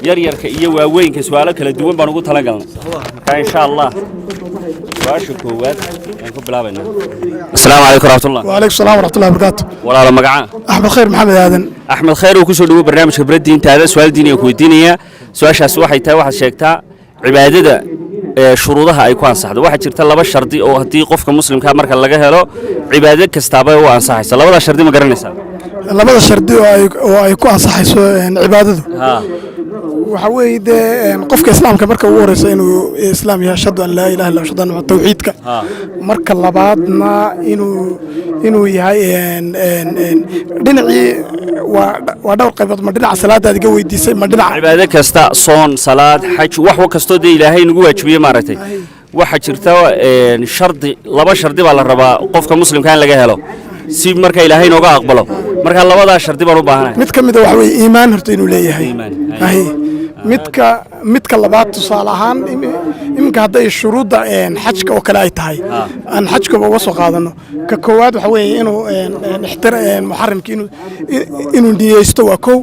Yaryarka iyo waaweynka su'aalo kala duwan baan ugu talagalnay. Marka insha Allah su-aasha koowaad ayaan ku bilaabaynaa. Asalaamu calaykum waraxmatullah. وعليكم السلام ورحمة الله وبركاته. Walaalo, magacaa? أحمد خير محمد آدن. Axmed Khayr uu kusoo dhawo barnaamijka Bara Diintaada. Su-aal diiniya ku weydiinaya. Su-aashaas waxay tahay: waxaad sheegtaa cibaadada ee shuruudaha ay ku ansaxdo. Waxaa jirta laba shardi oo haddii qofka muslimkaa marka laga helo, cibaado kastaaba u ansaxaysa. Labadaa shardi ma garanaysaa? Labada shardi oo ay ku ansaxayso cibaadadu waxa weeye dee qofka islaamka marka ugu horeysa inuu islaam yahay, أشهد أن لا إله إلا أشهد أن tawxiidka. Marka labaadna inuu yahay dhinacii waa dhowr qaybood. Ma dhinaca salaadaad iga weydiisay, ma dhinaca? Cibaado kasta, soon, salaad, xaj, wax kastoo dee Ilaahay nagu waajibiyey, maaragtay, waxaa jirta shardi, laba shardi baa la rabaa qofka muslimka in laga helo si marka Ilaahay nooga aqbalo. Marka labadaa shardi baan u baahanahay. Mid ka mid a waxa weeye iimaan horta inuu leeyahay. Iimaan. Hay. Midka labaad, tusaale ahaan, iminka hadday shuruudda xajka oo kale ay tahay, aan xajkaba uga soo qaadano, ka koowaad waxa weeye inuu muxarimki inuu niyeysto, waa kow.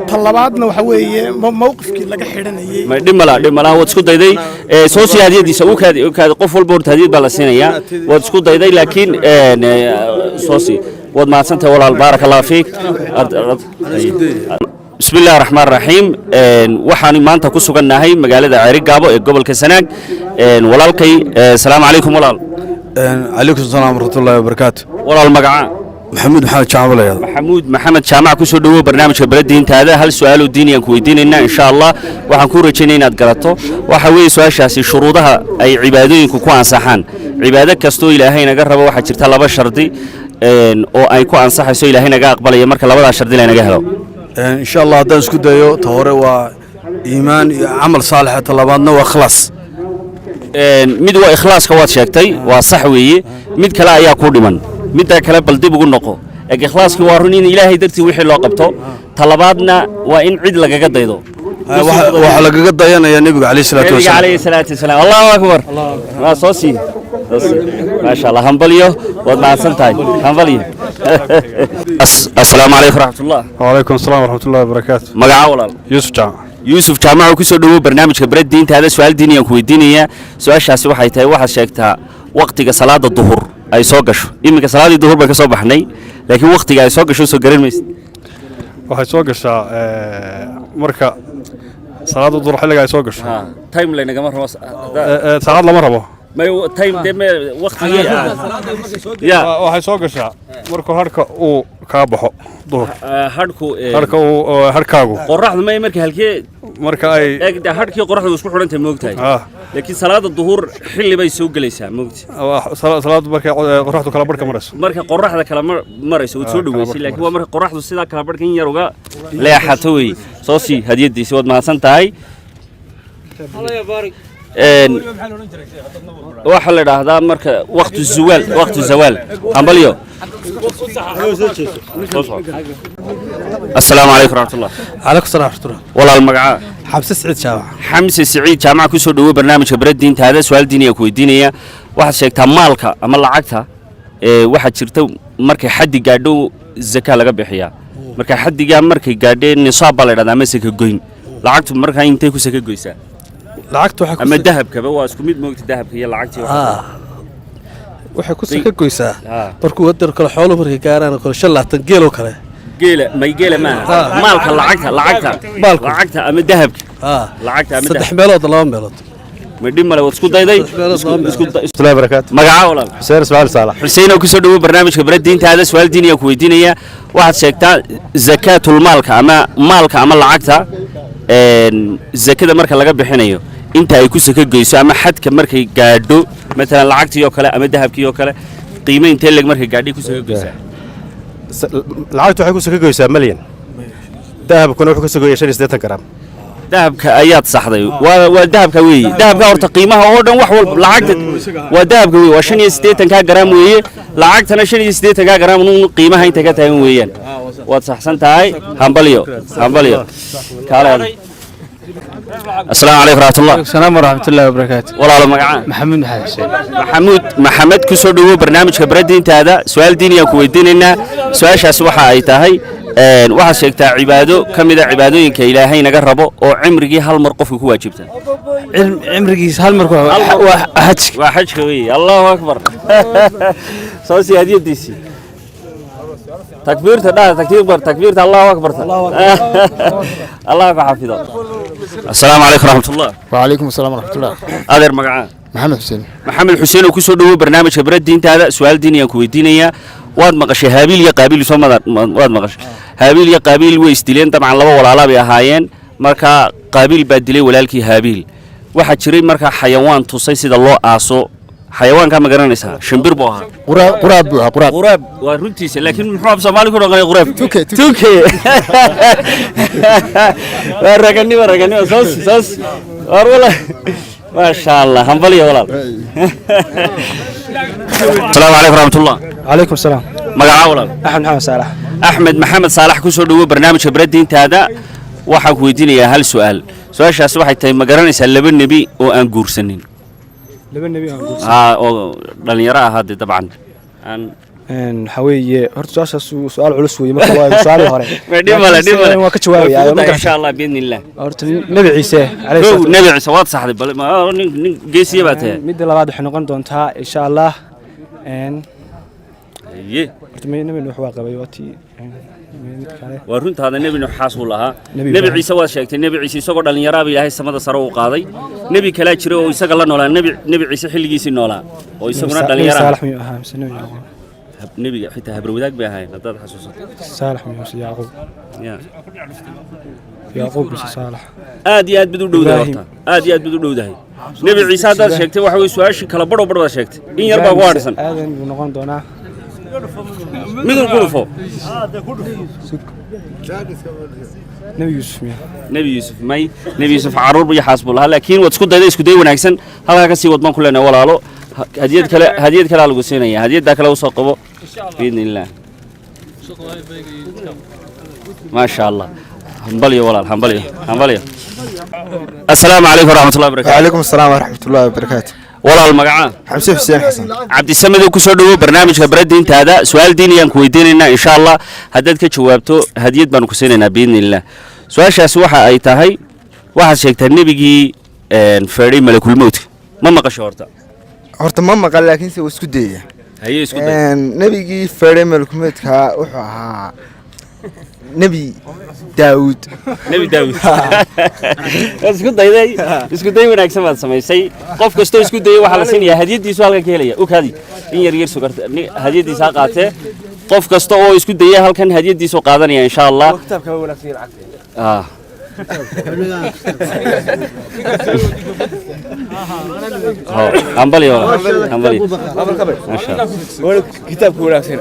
Ta labaadna waxa weeye mowqifkii laga xidhanayey. Ma dhib mala, dhib malaha, waad isku dayday. Soo sii hadiyadiisa. U kaadi, u kaadi. Qof walba horta hadiyad baa la siinayaa. Waad isku dayday, laakiin soo sii. Waad mahadsantahay walaal, baaraka Allah fiik. Bismi illahi raxmaan raxiim. Waxaan maanta ku sugannahay magaalada Ceerigaabo ee gobolka Sanaag. Walaalkay, asalaamu calaykum walaal. Calaykum salaam waraxmatullaahi wabarakaatu. Walaal, magaca? Maxamuud Maxamed Jaamac la. Maxamuud Maxamed Jaamac, kusoo dhawow barnaamijka Bara Diintaada. Hal su-aaloo diini aan ku weydiinaynaa insha Allah. Waxaan kuu rajaynaya inaad garato. Waxa weeye su-aashaasi shuruudaha ay cibaadooyinku ku ansaxaan. Cibaado kastoo Ilaahay naga rabo, waxaa jirta laba shardi oo ay ku ansaxayso, Ilaahay naga aqbalaya marka labadaa shardi laynaga helo. Insha Allah haddaan isku dayo, ta hore waa iimaan iyo camal saalixa, ta labaadna waa ikhlaas. Mid waa ikhlaaska, waad sheegtay, waa sax weeye. Mid kale ayaa ku dhiman. Midda kale bal dib ugu noqo. Eg, ikhlaaskii waa run, in Ilaahay dartii wixii loo qabto. Ta labaadna waa in cid lagaga daydo. Waxaa lagaga dayanayaa Nebiga calayhi salaatu Nabiga wasalaam. Calayhi salaatu wasalaam. Allahu akbar! Waa soo sii, soo sii. Maasha Allah, hambalyo, waad mahadsan tahay, hambalyo. Assalaamu calaykum raxmatullah. وعليكم السلام ورحمة الله وبركاته. Magaca walaal? يوسف جامع. Yuusuf Jaamac, ku soo dhawow barnaamijka Bara Diintaada. Su-aal diiniyaan ku weydiinayaa. Su-aashaasi waxay tahay: waxaad sheegtaa waqtiga salaada duhur ay soo gasho. Iminka salaadii duhur bay ka soo baxnay, laakiin waqtiga ay soo gasho soo garan maysid. Waxay soo gashaa marka salaada duhur xilliga ay soo gasho. Time laynagama rabo. Saacad lama rabo. May, time dee me waqtigii ya. Waxay soo gashaa markuu harka uu kaa baxo duhur. Hadhku? Harka uu harkaagu. Qoraxdu may marka halkee? Marka ay Eeg dee, hadhkii qoraxdu isku xidhantahay, moogtahay? Laakiin salaada duhur xilli bay soo gelaysaa, moogta? Salaadu markay qoraxdu kala barhka marayso. Marka qoraxda kala marayso, waad soo kala dhaweysay. barhka. Laakiin waa marka qoraxdu sidaa kala barhka in yar uga leexato wey. Soo sii hadiyadiisi, waad mahadsan tahay. Waxaa la idhaahdaa marka waqtu zawaal, waqtu zawaal. Hambalyo. Soo soco. Assalaamu calaykum raxmatullah. Calaykum salaam waraxmatullah. Walaal, magacaa? Xamse Siciid Jaamac. Xamse Siciid Jaamac, kusoo dhawo barnaamijka Bara Diintaada. Su-aal diiniya ku weydiinaya. Waxaad sheegtaa maalka ama lacagta ee waxaa jirta markay xaddi gaadho zaka laga bixiyaa. Marka xaddigaa markay gaadheen, nisaab baa la dhahdaa ama saka goyn, lacagtu markaa intay ku saka goysaa? Lacagtu waxay ku Ama dahabkaba waa isku mid, moogta, dahabka iyo lacagtii. Waxay ku saka goysaa markuu wadar kale xooluhu markay gaaraan oo kale 25 geeloo kale. Geela may, geela maaha, maalka, lacagta, lacagta. Maalku. Lacagta ama dahabka. Lacagta ama Saddex dahab. meelood laba meelood. Ma dhib male, waad isku dayday. Saddex meelood laba meelood. الله وبركاته. Magaca walaal? حسين اسماعيل صالح. Xuseen oo kusoo dhawo barnaamijka Bara Diintaada. Su-aal diiniya ku weydiinaya. Waxaad sheegtaa zakaatul maalka ama maalka ama lacagta zakada marka laga bixinayo inta ay ku saka goyso ama xadka markay gaadho, matalan lacagtii oo kale ama dahabkii oo kale, qiime intee leg markay gaadhay ku saka goysaa? Lacagtu waxay ku saka goysaa malyan, dahabkuna wuxuu ka sagoyaa 85 garam. Dahabka ayaad saxday, waa dahabka weeye. Dahabka horta qiimaha oo dhan wax walba lacagta waa dahabka weeye, waa 85-kaa garaam weeye. Lacagtana 85-kaa garaam un qiimaha inta ka taagan weeyaan. Waad saxsan tahay, hambalyo, hambalyo. Kaale aad. Asalaamu calaykum raxmatullah. Salaam waraxmatullaahi wabarakaatu. Walaalo, magacaa? Maxamuud Maxamed Xuseen. Maxamuud Maxamed, ku soo dhawow barnaamijka Bara Diintaada. Su-aal diiniyaan ku weydiinaynaa. Su-aashaas waxa ay tahay Waxaad sheegtaa cibaado ka mid a cibaadooyinka Ilaahay naga rabo oo cimrigii hal mar qofka ku waajibta. Cimrigiis hal mar waa xaj. Waa xajka weeye. Allahu akbar! Soo sii hadiyadiisii. Takbiirta dhaha, takbiir, takbiirta, allahu akbarta. Allah ku xafido. Assalaamu calaykum raxmatullah. وعليكم السلام ورحمة الله. Adeer, magacaa? محمد حسين. Maxamed Xuseen oo kusoo dhawow barnaamijka Bara Diintaada. Su-aal diin ayaan ku weydiinayaa. Waad maqashay Haabiil iyo Qaabiil, soo mada? Waad maqashay Haabiil iyo Qaabiil way isdileen. Dabcan laba walaalaa bay ahaayeen. Marka Qaabiil baa dilay walaalkii Haabiil. Waxaa jiray markaa xayawaan tusay sida loo aaso. Xayawaankaa ma garanaysaa? Shimbir buu ahaa. قراب، قراب بوها، قراب. Quraab waa runtiisa, laakiin muxuu af Soomaali ku dhaqanay quraab? Tuke, tuke. Tuke. Waa raganimo, raganimo. Soos soos war wala, maasha Allah, hambaliyo walaal. Asalaamu calaykum raxmatullah. عليكم السلام. Magacaa, walaal? أحمد محمد صالح. Axmed Maxamed Saalax, ku soo dhowo barnaamijka Bara Diintaada. Waxaan ku weydiinayaa hal su'aal. Su-aashaasi waxay tahay: ma garanaysaa laba nebi oo aan guursanin? Laba nebi aan guursan? Haa, oo dhallinyaro ahaa dee dabcan aan Waxaa weeye horta su-aashaas su-aal culus weeye marka waa su-aalii hore. Dhib male, dhib male. Waa ka jawaabaya. Way fududahay, insha Allah, biidni illah. Horta Nebi Ciise calayhi Kow. salaatu. Nebi Ciise waad saxday, bal nin geesiya baa tahay. Midda labaad waxay noqon doontaa insha Allah Haye. Horta Nebi Nuux waa qabay, waa tii mid kale. Waa runtaada, Nebi Nuux xaas uu lahaa. Nebi Nebi Ibraahim. Ciise waad sheegtay. Nebi Ciise isagoo dhallinyaraaba Ilaahay samada sare u qaaday. Nebi kalaa jira oo isaga la noolaa, Nebi Ciise xilligiisii noolaa oo isaguna Nebi dhallinyara. Saalax miyuu ahaa mise Nebi Yacquub? Nebiga xitaa habarwadaag bay ahaayeen haddaad xasuusato. Saalax miyuu mise Yacquub? Ya. Yacquub mise Saalax? Aad iyo aad bid u dhowdahay. Ibraahim. Horta aad iyo aad bid u dhowdahay. Nebi Ciise haddaad sheegtay, waxa weye su-aashii kala badhow badh baad sheegtay, in yar baa ku hadhisan. Aadan buu noqon doonaa. Midun ku dhufo. Nebi Yuusuf miya? Nebi Yuusuf may. Nebi Yuusuf caruur iyo xaas buu lahaa, laakiin waad isku dayday. Isku day wanaagsan, halkaa ka sii wad baan ku leenahay walaalo. Hadiyad kale, hadiyad kalea lagu siinaya. Hadiyaddaa kale usoo qabo biidni illaah. Maasha Allah, hambalyo walaal, hambalyo, hambalyo. Assalaamu calaykum waraxmatullahi wabarakatu. وعليكم السلام ورحمة الله وبركاته. Walaal, magacaa? حمزة حسين حسن. Cabdisamedow, ku soo dhowow barnaamijka Bara Diintaada. Su-aal diiniyaan ku weydiinaynaa insha Allah. Haddaad ka jawaabto, hadiyad baanu ku siinaynaa biidni illah. Su-aashaasi waxa ay tahay: waxaad sheegtaa nebigii feedhay malakulmowtka. Ma maqasho horta? Horta ma maqal, laakiin se wuu isku dayaya. Haye, isku day. Nebigii feedhay malkumeedka wuxuu ahaa Nebi Daawud. Nebi Daawud. Waad isku dayday, isku day wanaagsan baad samaysay. Qof kastoo isku dayay waxaa la siinayaa hadiyadiisu halkan ka helaya. Ukaadi in yar yar sugarta, hadiyadiisa ha qaatee. Qof kasta oo isku dayay halkan hadiyadiisu qaadanaya insha Allah. Ah. Ho, hambalyo walaal, hambalyo. Masha Allah. Kitaabka wanaagsan.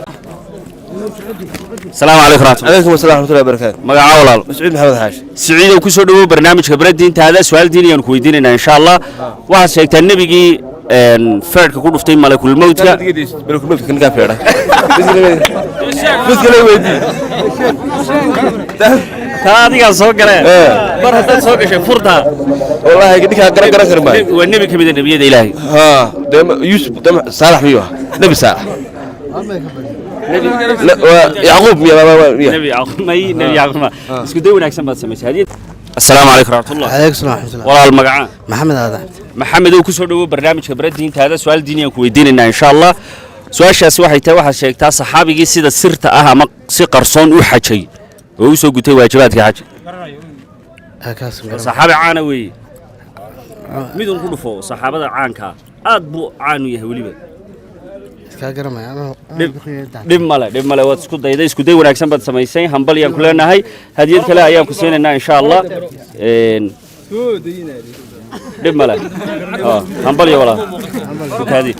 Asalaamu calaykum raxmatullah. عليكم السلام ورحمة الله وبركاته. Magaca, walaal? مسعود محمد حاج. Siciidow, ku soo dhowow barnaamijka Bara Diintaada. Su-aal diiniyaan ku weydiinaynaa insha Allah. Waxaad sheegtaa nebigii feedhka ku dhuftay malakulmowtka. ملك كان فيرا بس كلا ويدي. Taa adigaa soo galee, mar haddaad soo gashay furtaa. والله قد كان قرا قرا كرما. Waa nebi ka mid a nebiyada Ilaahay. ها، دم يوسف، دم صالح، ميوه نبي صالح، لا يعقوب ميا ميا. Nebi Yacquub may, Nebi Yacquub ma. Isku day wanaagsan baad samaysay. Hadiyad. Assalaamu calaykum raxmatullah. عليكم السلام ورحمة الله. Walaal, magacaa? محمد هذا. Maxamedow, ku soo dhowow barnaamijka Bara Diintaada. Su-aal diiniyaan ku weydiinaynaa insha Allah. Su-aashaasi waxay tahay: waxaad sheegtaa saxaabigii sida sirta ah ama si qarsoon u xajay oo u soo gutay waajibaadka xaja. كاس. Saxaabi caana weeye. Midun ku dhufo saxaabada caanka ah, aad buu caan u yahay weliba. Dhib male, dhib male. Waad isku dayday, isku day wanaagsan baad samaysay. Hambal yaan ku leenahay. Hadiyad kale ayaan ku siinaynaa insha Allah. Dhib male. Hambalyo walaal. Ukaadi,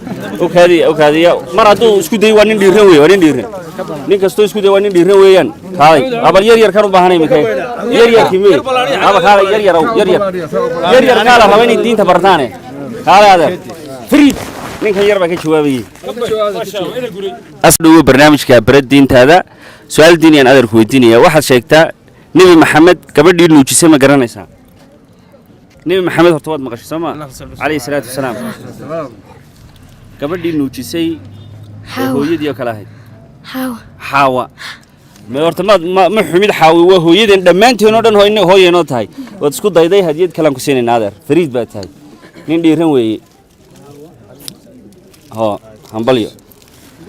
ukaadi, ukaadiya. Mar hadduu isku day, waa nin dhiiran wey, waa nin dhiiran. Nin kastoo isku day waa nin dhiiran weeyaan. Kaalay abal, yar yar kan u baahanay iminka. Yar yarkii mey aba? Kaalay yar yarow, yar yar, yar yar kaala raba inay diinta bartaane. Kaalay adeer fariid. Ninkan yar baa ka jawaabayay. Asdhowo barnaamijka Bara Diintaada. Su-aal diiniyaan adeerku weydiinaya. Waxaad sheegtaa Nebi Maxamed gabadhii nuujisay. Ma garanaysaa Nebi Maxamed? Horta waad maqashay soo ma, calayhi salaatu wasalaam? Gabadhii nuujisay ee Xaawa. hooyadii oo kale ahayd. Xaawa. Xaawa. Ma horta ma xumid Xaawi, waa hooyadeen dhammaanteen oo dhan, hooyaynoo tahay. Waad isku dayday, hadiyad kalaan ku siinaynaa. Adeer, fariid baa tahay, nin dhiiran weeye. Ho, hambalyo,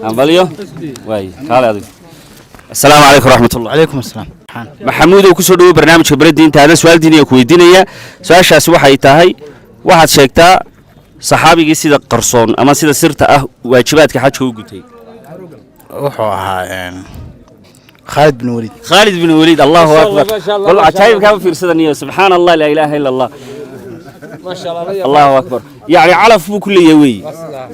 hambalyo. Waay, kaale adig. Asalaamu calaykum waraxmatullah. Calaykum asalaam. Maxamuudow, kusoo dhawo barnaamijka Bara Diintaada. Su-aal diiniya ku weydiinaya. Su-aashaasi waxay tahay: waxaad sheegtaa saxaabigii sida qarsoon ama sida sirta ah waajibaadka xajka u gutay. Wuxuu ahaa Khaalid bin Waliid. Khaalid bin Waliid, Allahu akbar! Bal cajaa'ibkaaba fiirsadaniyo, subxaana Allah, laa ilaaha illa Allah, Allahu akbar. Yacni calaf buu ku leeyahay weeye.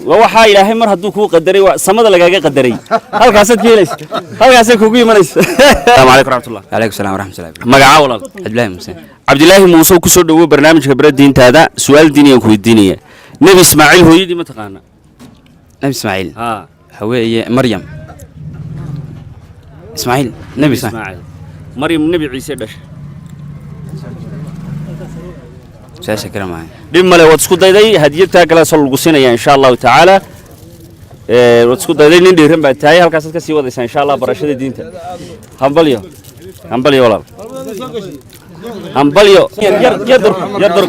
Waa waxaa Ilaahay mar hadduu kuu qadaray, waa samada lagaaga qadaray, halkaasaad ka helaysa, halkaasay kugu imanaysa. Asalaamu calaykum raxmatullah. Calaykum salaam waraxmatullahi. Magacaa, walaal? Cabdilaahi Muuse. Cabdilaahi Muuse, kusoo dhawo barnaamijka Bara Diintaada. Su-aal diiniyaan ku weydiinaya. Nebi Ismaaciil hooyadii ma taqaana? Nabi Ismaaciil? Haa. Waxa weeye Maryam. Ismaaciil, Nabi Ismaaciil. Ismaaciil. Maryam Nebi Ciise dhashay. Su-aasha kale maaha. Dhib male, waad isku dayday. Hadiyadtaa kaleasoo lagu siinaya insha Allahu tacaala. Waad isku dayday, nin dhiiran baa tahay. Halkaasaad ka sii wadaysaa insha Allah barashada diinta. Hambalyo, hambalyo walaal, hambalyo. Yar yar dur, yar dur.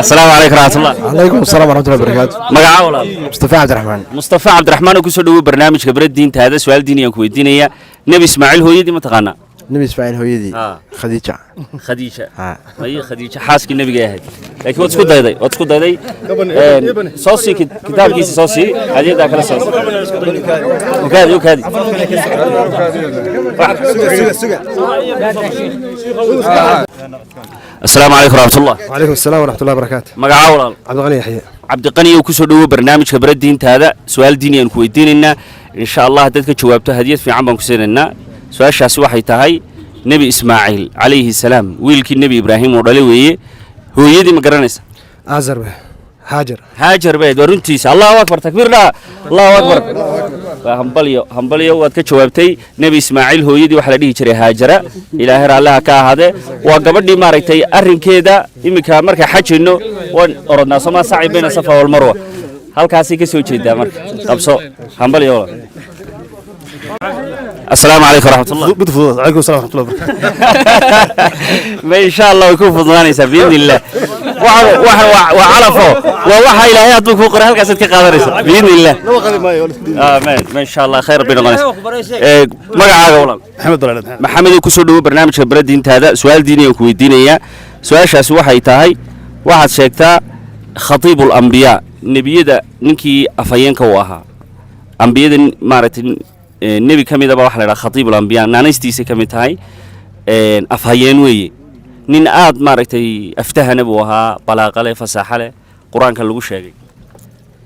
Asalaamu calaykum raxmatullah. Calaykum asalaam waraxmatullahi wabarakaatu. Magacaa, walaal? Mustafa Cabdiraxmaan. Mustafa Cabdiraxmaan oo kusoo dhawo barnaamijka Bara Diintaada. Su-aal diiniyaan ku weydiinaya. Nebi Ismaaciil hooyadii ma taqaanaa? Nebi Ismaaciil hooyadii? Khadiija. Khadiija. May, Khadiija xaaskii nebiga ahayd, laakiin waad isku dayday, waad isku dayday. Soo sii kitaabkiisa, soo sii hadiyaddaa kale, soo sii. Ukaadi, ukaadi. Asalaamu calaykum raxmatullah. Calaykum asalaam waraxmatullahi wabarakaatu. Magacaa, walaal? Cabdiqani Yaxye. Cabdiqani oo kusoo dhawo barnaamijka Bara Diintaada. Su-aal diini aan ku weydiinaynaa. Insha Allah haddaad ka jawaabto, hadiyad fiican baan ku siinaynaa. Su-aashaasi waxay tahay: Nebi Ismaaciil calayhi salaam, wiilkii Nebi Ibraahim uu dhalay weeye, hooyadii ma garanaysa? Azar be Haajar. Haajar beed, waa runtiisa. Allahu akbar, takbiir dhaa, Allahu akbar. Waa hambalyo, hambalyo, waad ka jawaabtay. Nebi Ismaaciil hooyadii waxaa la dhihi jiray Haajara, Ilaahay raalliha ka ahaadee. Waa gabadhii maaragtay arrinkeeda iminka markay xajayno waan orodnaa somaa, saci bayna Safa walmarwa, halkaasay ka soo jeedaa. Marka qabso, hambalyo walaal. Asalaamu calaykum waraxmatullah. Mid fudud. Calaykum asalaam waraxmatullahi wabarakatu. Ma insha Allah way ku fududaanaysaa biidni illah. Waxa waa calafo, waa waxa Ilaahay hadduu kuu qoray, halkaasaad ka qaadanaysa biidni illah. Ma insha Allah khayr bay noqonaysaa. Magacaaga, walaal? Maxamed Dalaal. Maxamed oo kusoo dhawo barnaamijka Bara Diintaada. Su-aal diiniyan ku weydiinayaa. Su-aashaasi waxay tahay: waxaad sheegtaa khatiibul ambiyaa, nebiyada ninkii afhayeenka u ahaa. Ambiyada maaragtay nebi ka midaba waxa la idhaha khatiibul ambiyaa, naanaystiisay ka mid tahay. Afhayeen weeye, nin aad maaragtay aftahana buu ahaa, balaaqa leh, fasaaxa leh, qur-aanka lagu sheegay.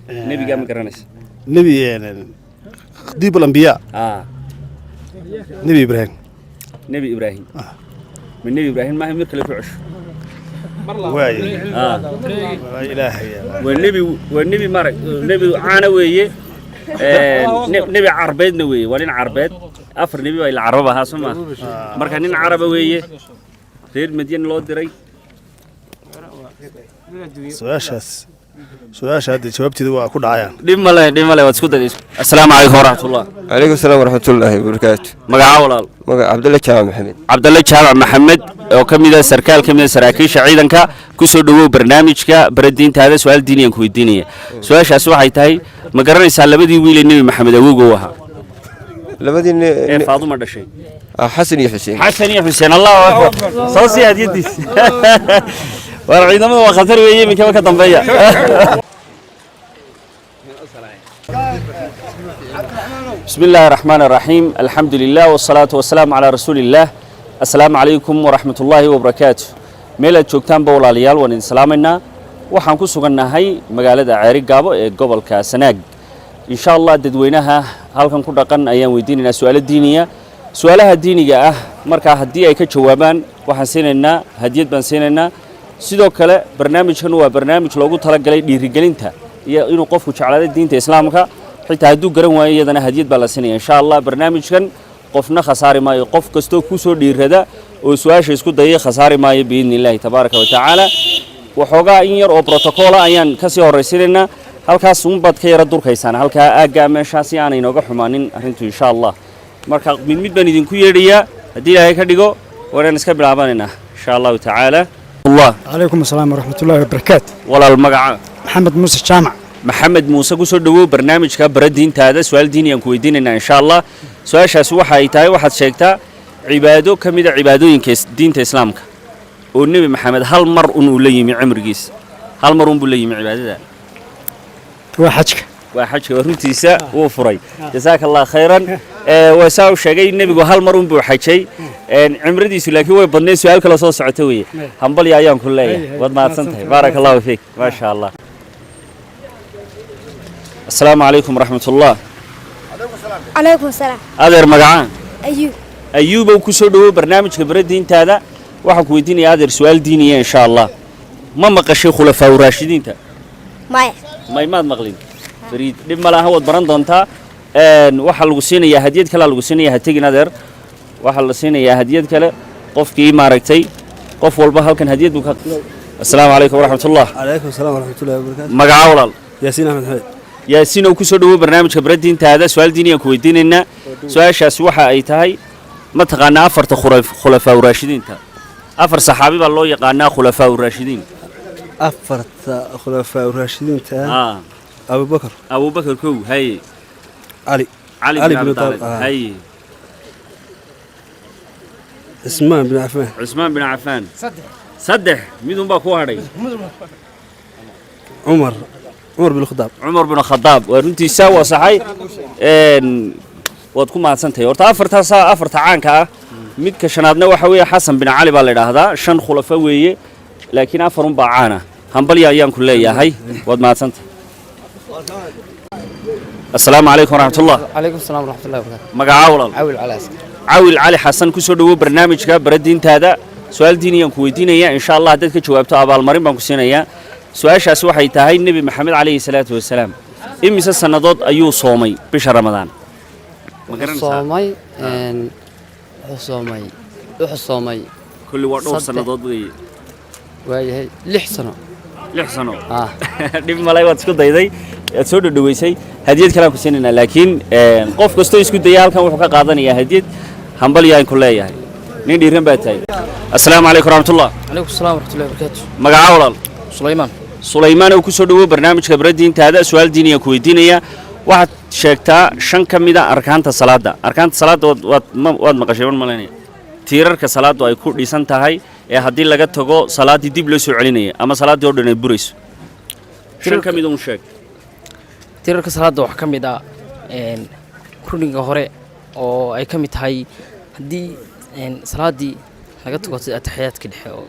Nebigaa ma garanaysa? Nebi khatiib alambiyaa? Nebi Ibraahim. Nebi Ibraahim? Ma Nebi Ibraahim maaha, mir kale ku cesho. Waaye. Ilaahay. Waa nebi maarag nebi caana weeye. Nebi carbeedna weeye, waa nin carbeed. Afar nebi baa ila carab ahaa soo maa? Marka nin caraba weeye, reer Madyan loo diray. Su-aasha hadda jawaabteeda waa ku dhacayaan. Dhib male, dhib male, waad isku dayday. Asalaamu calaykum waraxmatullah. Calaykum salaam waraxmatullaahi wabarakaatu. Magaca, walaal? Magac Cabdulle Jaamac Maxamed. Cabdalle Jaamac Maxamed oo ka mid ah sarkaal ka mid ah saraakiisha ciidanka, ku soo dhawow barnaamijka Bara Diintaada. Su-aal diiniyaan ku weydiinaya. Su-aashaasi waxay tahay: ma garanaysaa labadii wiil ee Nebi Maxamed awowga u ahaa? Labadii ee Faaduma dhashay. Xasan iyo Xuseen. Xasan iyo Xuseen, Allahu akbar! Soo sii hadiyadiis. War ciidamada waa khatar weeye, iminkaba ka dambeeya. بسم الله الرحمن الرحيم، الحمد لله والصلاة والسلام على رسول الله. السلام عليكم ورحمة الله وبركاته. Meel aad joogtaanba walaalayaal, waan idin salaamaynaa. Waxaan ku sugannahay magaalada Ceeri Gaabo ee gobolka Sanaag. Insha Allah dadweynaha halkan ku dhaqan ayaan weydiinaynaa su-aalo diiniya. Su-aalaha diiniga ah markaa haddii ay ka jawaabaan, waxaan siinaynaa hadiyad baan siinaynaa. Sidoo kale barnaamijkan waa barnaamij loogu talagalay dhiirigelinta iyo inuu qofku jeclaado diinta Islaamka, xitaa hadduu garan waayo iyadana hadiyad baa la siinaya insha Allah. Barnaamijkan qofna khasaari maayo. Qof kastoo ku soo dhiirada oo su-aasha isku dayay khasaari maayo biidni illaahi tabaaraka wa tacaala. Waxoogaa in yar oo protocola ayaan ka sii horraysinaynaa. Halkaas unbaad ka yara durkaysaan, halkaa aaggaa meeshaa, si aanay inooga xumaanin arrintu insha Allah. Marka mid mid baan idinku yeedhayaa haddii Ilaahay ka dhigo, waanaan iska bilaabanaynaa insha Allahu tacaala. Allah. Calaykum asalaam waraxmatullaahi wabarakaatu. Walaal, magaca? Maxamed Muuse Jaamac. Maxamed Muuse, ku soo dhowow barnaamijka Bara Diintaada. Su-aal diini aan ku weydiinaynaa insha Allah. Su-aashaasi waxa ay tahay: waxaad sheegtaa cibaado ka mid a cibaadooyinka diinta Islaamka oo Nebi Maxamed hal mar un uu la yimi cimrigiisa, hal mar un buu la yimi cibaadada. Waa xajka. Waa xajka, waa runtiisa, wuu furay. Jazaaka Allah khayran. Waa saa uu sheegay, nebigu hal mar un buu xajay cimradiisu, laakiin way badnayd. Su-aal kale soo socota weeye. Hambalya ayaan ku leeyahay, waad mahadsan tahay, baaraka Allahu fiik, maasha Allah. Asalaamu calaykum waraxmat ullah. Calaykum salaam. Adeer, magacaa? Ayuub. Ayuubow, ku soo dhowow barnaamijka Bara Diintaada. Waxaan ku weydiinayaa, adeer, su-aal diiniya insha Allah. Ma maqashay khulafaa raashidiinta? Maya. May, maad maqlin? Fariid, dhib ma laha, waad baran doontaa. Waxaa lagu siinayaa hadiyad kalea lagu siinayaa. Ha tegin, adeer. Waxaa la siinayaa hadiyad kale qofkii maaragtay. Qof walba halkan hadiyad buu ka. Asalaamu calaykum waraxmatullah. Calaykum asalaam waraxmatullahi wabarakaatu. Magaca, walaal? Yaasiin Axmed Maxamed. Yaasiin ow, ku soo dhowow barnaamijka Bara Diintaada. Su-aal diiniyaan ku weydiinaynaa. Su-aashaasi waxa ay tahay: ma taqaanaa afarta khulafaa raashidiinta? Afar saxaabi baa loo yaqaanaa khulafaa raashidiin. Afarta khulafaa raashidiinta? Abubakar. Abubakar, kow, haye. Cali. Cali Cali bin bin Abi Taalib. Taalib, ah. Haye. Cismaan bin Cafaan. Cusmaan bin Cafaan, saddex, midun baa ku hadhay. Cumar bin Khadaab. Cumar bin Khadaab, waa runtiisa, waa saxay. Waad ku mahadsantahay. Horta afartaasaa afarta caanka ah, midka shanaadna waxa weeye Xasan bin Cali baa la idhaahdaa. Shan khulafo weeye, laakiin afar un baa caana. Hambalya ayaan ku leeyahay, waad mahadsantahay. Asalaamu calaykum waraxmatullah. Calaykum salaam waraxmatullahi wabarakaatu. Magacaa, walaal? Cawil Cali Askar. Cawil Cali Xasan, ku soo dhowow barnaamijka Bara Diintaada. Su-aal diiniyaan ku weydiinaya insha Allah. Haddaad ka jawaabto, abaalmarin baan ku siinayaa. Su-aashaasi waxay tahay: Nebi Maxamed calayhi salaatu wasalaam imise sannadood ayuu soomay bisha Ramadaan? Ma garanaysaa? Soomay wuxuu soomay wuxuu soomay Kulli waa dhowr sannadood weeye. Waayahay, 6 sano. 6 sano. Dhib malay, waad isku dayday, waad soo dhodhoweysay. Hadiyad kalaan ku siinaynaa, laakiin qof kastoo isku daya halkan wuxuu ka qaadanayaa hadiyad. Hambalyaan ku leeyahay, nin dhiiran baa tahay. Asalaamu calaykum waraxmatullah. Calaykum salaam waraxmatullahi wabarakaatu. Magacaa, walaal? Sulaymaan. Sulaymaan oo ku soo dhowow barnaamijka Bara Diintaada. Su-aal diiniya ku weydiinaya. Waxaad sheegtaa shan ka mid a arkaanta salaadda. Arkaanta salaadda waad maqashay ban malaynaya, tiirarka salaaddu ay ku dhisan tahay ee haddii laga tago salaaddii dib loo soo celinaya ama salaaddii oo dhan ay burayso. Shan ka mid un sheeg. Tiirarka salaadda waxaa ka mid ah rukniga hore oo ay ka mid tahay haddii salaaddii laga tago sida ataxiyaadka dhexe oo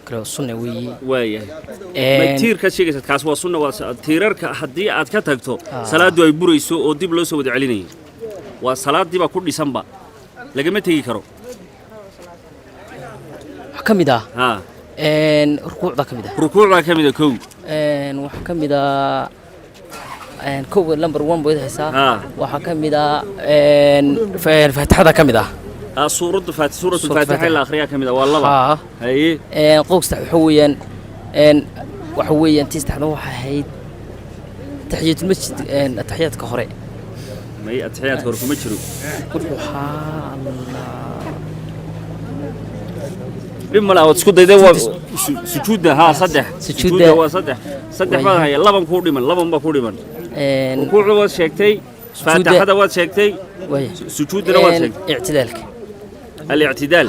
kale oo sunna weeye. Waayahay, ma tiirkaad sheegaysa kaas waa sunna. Waa tiirarka haddii aad ka tagto salaaddu ay burayso oo dib loo soo wada celinaya. Waa salaaddii baa ku dhisanba, lagama tegi karo. Waxaa ka mid ah rukuucda ka mid ah. Rukuucdaa ka mid a, kow. Waxaa ka mid ah kow, number one bayd haysaa. Waxaa ka mid ah faatixada ka mid ah. Suuradda faat suuratu Suuratu Faatixa Faatixa. La akhriyaa ka mid ah, waa laba. Haye. Qowg saddex waxa weeyaan tii saddexda waxay ahayd taxiyatulmasjid, ataxiyaadka hore. May, atixiyaadka hore kuma jiro. Wuxuu ahaa Dhib male, waad isku dayday. Waa sujuudda, haa, saddex. Sujuudda. Sujuudda waa saddex. Saddex baad haya, laban kuu dhiman, laban baa kuu dhiman. Rukuucda waad sheegtay, faatixada waad sheegtay, sujuuddana waad sheegtay. Ictidaalka. Alictidaal,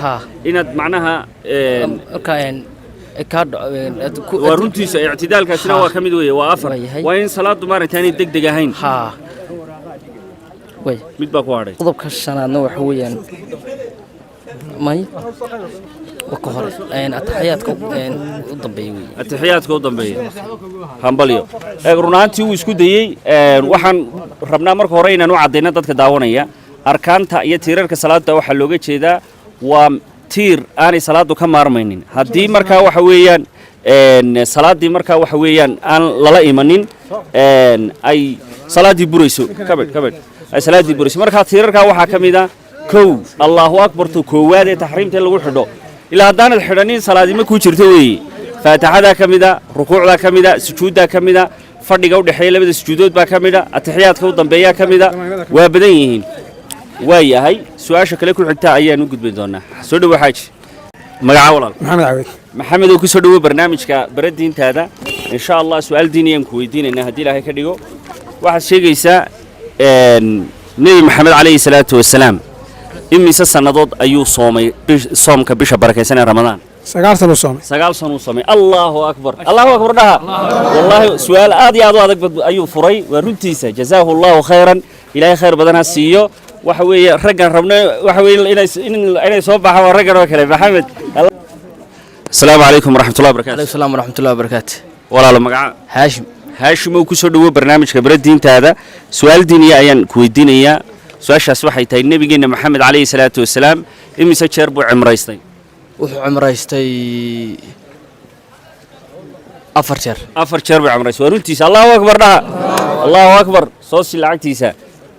inaad macnaha marka kaa dhaco aad waa runtiisa, ictidaalkaasina waa ka mid weeye, waa afar. Waa in salaadu maaragtay aanay deg deg ahayn. Mid baa ku hadhay. Qodobka shanaadna waxa weeyaan may waa ka hore ataxiyaadka u dambeeya weeye. Atixiyaadka u dambeeya. Hambalyo. Eeg, run ahaantii wuu isku dayey. Waxaan rabnaa marka hore inaan u caddayno dadka daawanaya: arkaanta iyo tiirarka salaada waxaa looga jeedaa waa tiir aanay salaadu ka maarmaynin. Haddii markaa waxa weeyaan salaaddii markaa waxa weeyaan aan lala imanin, ay salaaddii burayso, kabadh kabadh, ay salaaddii burayso. Markaa tiirarkaa waxaa ka mid a kow, Allahu akbarto koowaad ee taxriimta in lagu xidho, ilaa haddaanad xidhanin salaadima kuu jirto weeye. Faatixadaa ka mid a, rukuucdaa ka mid a, sujuuddaa ka mid a, fadhiga u dhexeeya labada sujuudood baa ka mid a, atixiyaadka u dambeeyaa ka mid a. Waa badan yihiin. Waa yahay, su-aasha kale ku xigta ayaan u gudbi doonaa. Soo dhowo xaaji. Magaca walaal? Maxamed Cawed. Maxamed oo, ku soo dhowo barnaamijka bara diintaada. Insha Allah su-aal diiniyaan ku weydiinaynaa haddii Ilaahay ka dhigo. Waxaad sheegaysaa Nebi Maxamed calayhi salaatu wasalaam imise sannadood ayuu soomay soomka bisha barakaysan ee Ramadaan? 9 sano soomay. 9 sano soomay. Allahu akbar, Allahu akbar dhaha. Wallaahi su-aal aad iyo aad u adag ayuu furay. Waa runtiisa, jazaahu Allahu khayran, Ilaahay khayr badan ha siiyo. Waxa weeye raggan rabno waxa weeye inay soo baxaan waa raggan oo kale. Maxamed, asalaamu calaykum waraxmatullahi wabarakatu. Alaykum salaam waraxmatullahi wabarakaatu. Walaalo, magaca? Haashim. Haashim oo, ku soo dhowo barnaamijka bara diintaada. Su-aal diiniya ayaan ku weydiinayaa. Su-aashaas waxay tahay, nebigeenna Maxamed calayhi salaatu wasalaam imise jeer buu cimraystay? Wuxuu cumraystay 4 jeer. 4 jeer buu cimraystay. Waa runtiisa. Allahu akbar dhaha, Allahu akbar. Soo si lacagtiisa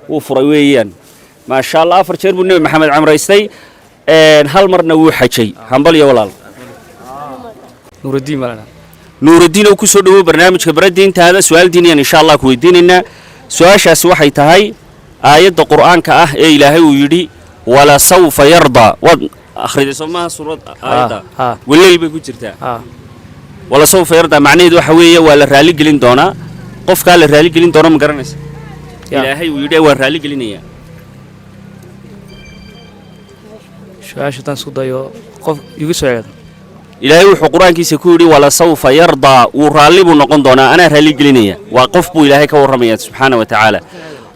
wuu furay weeyaan. Maasha Allah, 4 jeer buu Nebi Maxamed cimraystay, hal marna wuu xajay. Hambal iyo walaal. Nuurudiin baa. Nuurudiin oo, ku soo dhowo barnaamijka bara diintaada. Su-aal diiniyaan insha Allah ku weydiinaynaa. Su-aashaasi waxay tahay, aayadda Qur'aanka ah ee Ilaahay uu yidhi "wala sawfa yardaa", waad akhriday soo maaha? Suurad aayadda waleyl bay ku jirtaa. "Wala sawfa yardaa" macnaheedu waxa weeye waa la raaligelin doonaa. Qofkaa la raaligelin doono ma garanaysa? Ilaahay uu yidhi waa raaligelinayaa. Su-aasha haddaan isku dayo, qof igu soo ceedo. Ilaahay wuxuu Qur-aankiisa ku yidhi "wala sawfa yardaa", wuu raalli buu noqon doonaa, anaa raaligelinaya. Waa qof buu Ilaahay ka warramaya subxaana wa tacaala.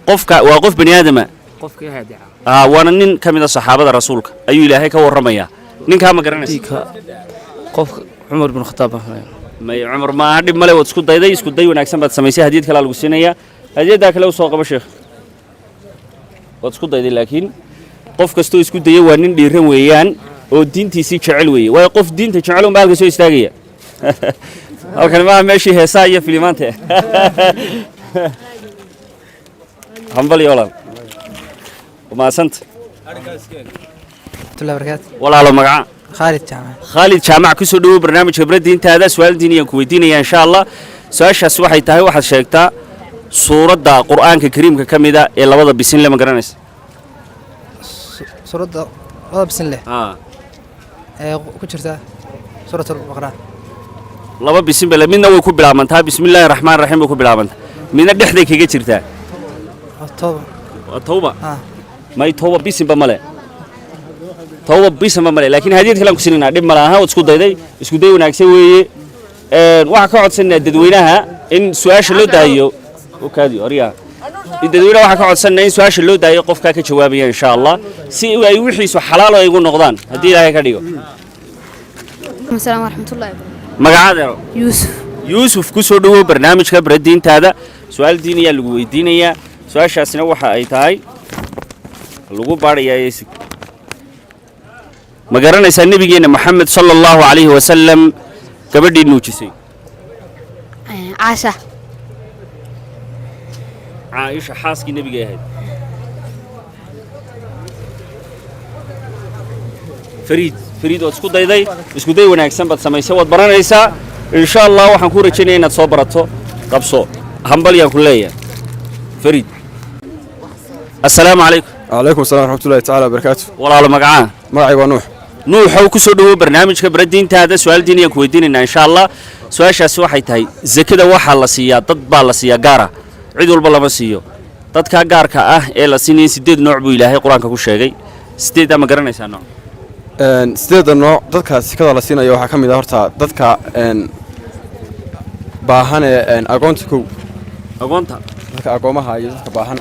Qofka waa qof bani aadama. Qofka Ilaahay adeeca. Waana nin ka mid a saxaabada rasuulka ayuu Ilaahay ka warramayaa. Ninkaa ma garanaysa? Qofka Cumar bin Khataab baan. May, Cumar maaha. Dhib male, waad isku dayday, isku day wanaagsan baad samaysay. Hadiyad kalaa lagu siinayaa. Hadiyaddaa kale u soo qabo sheekh. Waad isku dayday, laakiin qof kastoo isku dayay waa nin dhiiran weeyaan oo diintiisii jecel weeye. Waayo qof diinta jecel unbaa halka soo istaagaya. Halkan maaha meeshii heesaha iyo filimaanta. Hambal iyo walaal, maasanta. Warahmatullahi wabarakaatu. Walaalo, magaca? Khaalid Jaamac. Khaalid Jaamac, ku soo dhowo barnaamijka bara diintaada. Su-aal diiniyaan ku weydiinaya insha Allah. Su-aashaas waxay tahay, waxaad sheegtaa suuradda Qur'aanka Kariimka ka mida ee labada bisin le, ma garanaysa? Suuradda labada bisin leh ee ku jirta Suurat Albaqara. Laba bisin bale, midna way ku bilaabantaa "bismillaahi raxmaan raxiim" bay ku bilaabantaa, midna dhexday kaga jirtaa. Tooba. Waa Tawba? May, Tawba bisinba male, Tawba bisinba male, laakiin hadiyad kale aan ku siinaynaa. Dhib male aha, waad isku dayday, isku day wanaagsan weeye. Waxaan ka codsanaynaa dadweynaha in su-aasha loo daayo okaadi oryaa. Dadweynaha waxaan ka codsanaynaa in su-aasha loo daayo qofkaa ka jawaabaya insha Allah, si ay wixiisu xalaal ay ugu noqdaan haddii Ilaahay ka dhigo. Asalaam waraxmatullahi wabarakaatu. Magacadeero? Yuusuf. Yuusuf, ku soo dhowow barnaamijka bara diintaada. Su-aal diiniyaa lagu weydiinayaa. Su-aashaasina waxa ay tahay lagu baadhayaa Yeesu. Ma garanaysaa nebigeenna Moxamed sala Allahu calayhi wasalam gabadhii nuujisay? Caasha. Caaisha xaaskii nebigay ahayd. Fariid, Fariid, waad isku dayday, isku day wanaagsan baad samaysay. Waad baranaysaa insha Allah. Waxaan kuu rajaynaya inaad soo barato. Qabso, hambalyaan ku leeyahay Fariid. Assalaamu calaykum. Calaykum assalam waraxmatullahi tacaala wabarakaatu. Walaalo, magacaa? Magacay waa Nuux. Nuuxow, ku soo dhowow barnaamijka bara diintaada. Su-aal diiniyaan ku weydiinaynaa insha Allah. Su-aashaasi waxay tahay, zakada waxaa la siiyaa dad baa la siiyaa gaara, cid walba lama siiyo. Dadkaa gaarka ah ee la siinaya 8 nooc buu Ilaahay Qur-aanka ku sheegay. Sideeddaa ma garanaysaa nooc? Sideedda nooc dadka sikada la siinayo waxaa ka mid ah horta dadka baahan ee agoonta kow. Agoonta. Dadka agoomaha iyo dadka baahan,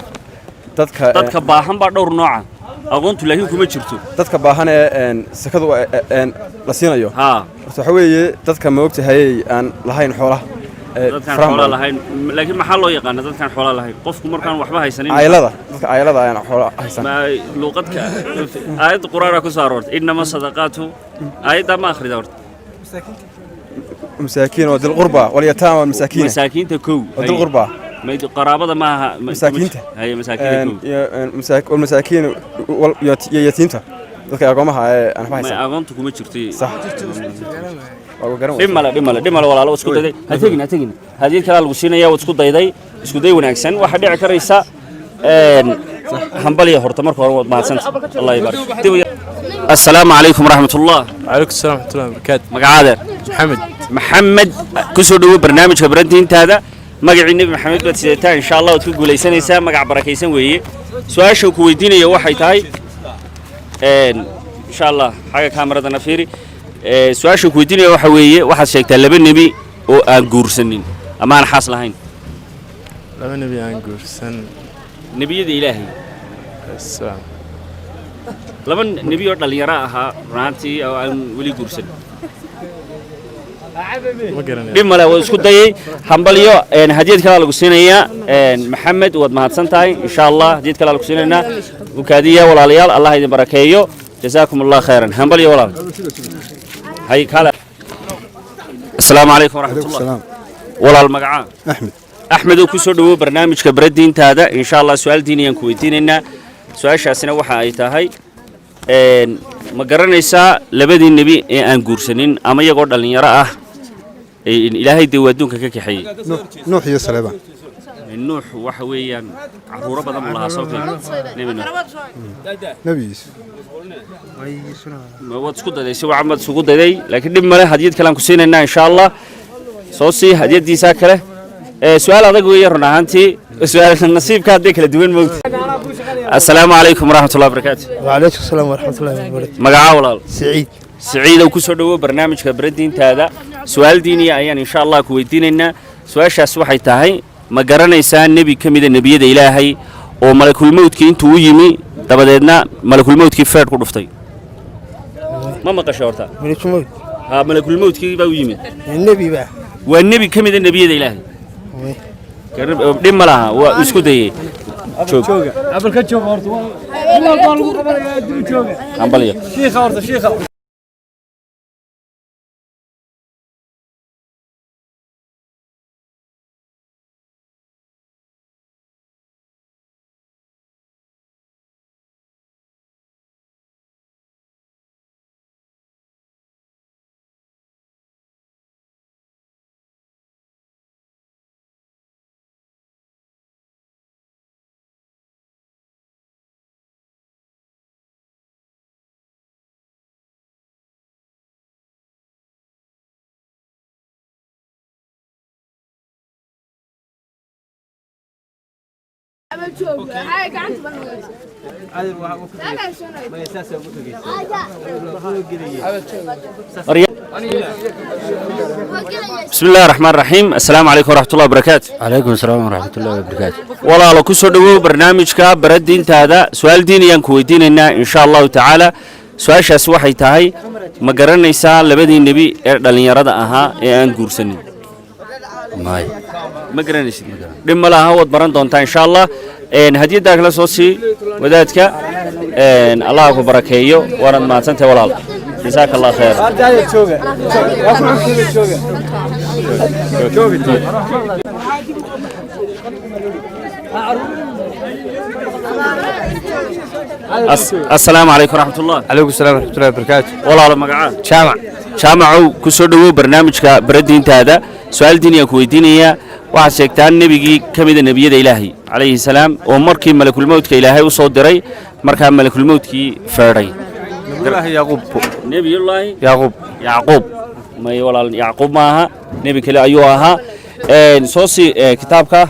dadka Dadka baahan baa dhowr nooca, agoontu laakiin kuma jirto. Dadka baahan ee sakadu la siinayo horta waxaa weeye dadka ma ogtahayey aan lahayn xoolaha ee Dadkaan faraha xoolaa badan. lahayn, laakiin maxaa loo yaqaana dadkaan xoolaa lahayn? Qofku markaan waxba haysanin. Caylada, dadka caylada ayaan xoola haysan. Ma luuqadka aayadda Qur-aanka ku soo aroortay "innama sadaqaatu", aayaddaa ma akhrida horta? Masaakiin oo dil qurba walyataama walmasaakiin. Masaakiinta kow. Oo dil qurba. May, qaraabada maaha. Masaakiinta. Haye, masaakiinta kow. Iyo walmasaakiin iyo yatiimta, dadka agoomaha ee aan waxba May, haysan. agoontu kuma jirto. Sax. Waa garan. Dhib male, dhib male, dhib male walaalo, isku dayday. Ha tegin, ha tegin, hadiyad kalaa lagu siinaya. Waad isku dayday, isku day wanaagsan. Waxaa dhici karaysa Hambalya horta marka hore, waad mahadsanta. Allah ybarik. Assalaamu calaykum waraxmatullah. Calaykum salaam waraxmatullahi wabarakaatu. Magacaada? Maxamed. Maxamed, ku soo dhowo barnaamijka barantiintaada. Magacii Nebi Maxamed baad sidataa, insha Allah waad ku guulaysanaysaa. Magac barakaysan weeye. Su-aasha ku weydiinaya waxay tahay, insha Allah xagga kaamaradana fiiri. Su-aasha ku weydiinaya waxa weeye, waxaad sheegtaa laba nebi oo aan guursanin ama aan xaas lahayn. Laba nebi aan guursan? Nebiyada Ilaahay. Salaam. Laba nebi oo dhallinyaro ahaa runaantii oo aan weli guursan. Ma garanayo. Dhib male, waa isku dayay. Hambalyo. Hadiyad kalaa lagu siinayaa. Maxamed, waad mahadsan tahay. Insha Allah hadiyad kalaa lagu siinaynaa. Ukaadiya walaalayaal, Allah idin barakeeyo. Jazaakum Allah khayran. Hambalyo walaal. Hay kale. Assalaamu calaykum waraxmatullah. Walaal, magacaa? Axmed. Axmed oo ku soo dhawow barnaamijka baradiintaada. Insha Allah su-aal diiniyaan ku weydiinaynaa. Su-aashaasina waxa ay tahay, ma garanaysaa labadii nebi ee aan guursanin ama iyagoo dhallinyaro ah Ilaahay dee uu adduunka ka kaxeeyey? Nuux iyo Saleebaan. Nuux waxa weeyaan carruuro badan buu lahaa, sababtee nebi Nuux. Nebi Yuusuf. Waad isku daday, si wacan baad isugu daday, laakiin dhib male, hadiyad kale aan ku siinaynaa insha Allah. Soo sii hadiyadiisaa kale. Su-aal adag weeye run ahaantii, su-aal nasiibka hadday kala duwan moogta. Assalaamu calaykum waraxmatullahi wabarakaatu. وعليكم السلام ورحمة الله وبركاته. Magacaa walaal? سعيد. Siciidow, ku soo dhowo barnaamijka baradiintaada. Su-aal diiniya ayaan insha Allah ku weydiinaynaa. Su-aashaas waxay tahay, ma garanaysaa nebi ka mida nebiyada Ilaahay oo malakulmowdkii intuu u yimi dabadeedna malakulmowdkii feedh ku dhuftay? Ma maqashay horta? ملك الموت؟ Ha, malakulmowdkii baa u yimid. النبي بقى؟ Waa nebi ka mida nebiyada Ilaahay. Dhib ma laha, waa isku dayey. Joog. Abalka jooga horta waa lagu qabanayaa, dib u jooga. Hambalyo. Shiikha horta, shiikha. بسم الله الرحمن الرحيم. السلام عليكم ورحمة الله وبركاته. عليكم السلام ورحمة الله وبركاته. Walaalo, ku soo dhawow barnaamijka baradiintaada. Su-aal diiniyaan ku weydiinaynaa insha Allahu tacaala. Su-aashaas waxay tahay, ma garanaysaa labadii nebi ee dhallinyarada ahaa ee aan guursanin? May. Ma garanaysid? Dhib ma laha, waad baran doontaa insha Allah. Hadiyaddaa kala soo sii wadaadka. Allah ku barakeeyo, waanaad mahadsantahay walaal. Jazaaka Allah khayr. Jooga jooga jooga. Assalaamu calaykum waraxmatullah. Calaykum salaam waraxmatullahi wabarakaatu. Walaalo, magacaa? Jaamac. Jaamacow, ku soo dhowow barnaamijka baradiintaada. Su-aal diiniyaan ku weydiinayaa. Waxaad sheegtaa nebigii ka mida nebiyada Ilaahay calayhi salaam oo markii malakulmowdka Ilaahay u soo diray markaa malakulmowdkii feedhay. Nabiyullaahi Yacquub. Nebiyullaahi Yacquub. Yacquub may walaal, Yacquub ma aha, nebi kale ayuu ahaa. Soo sii kitaabka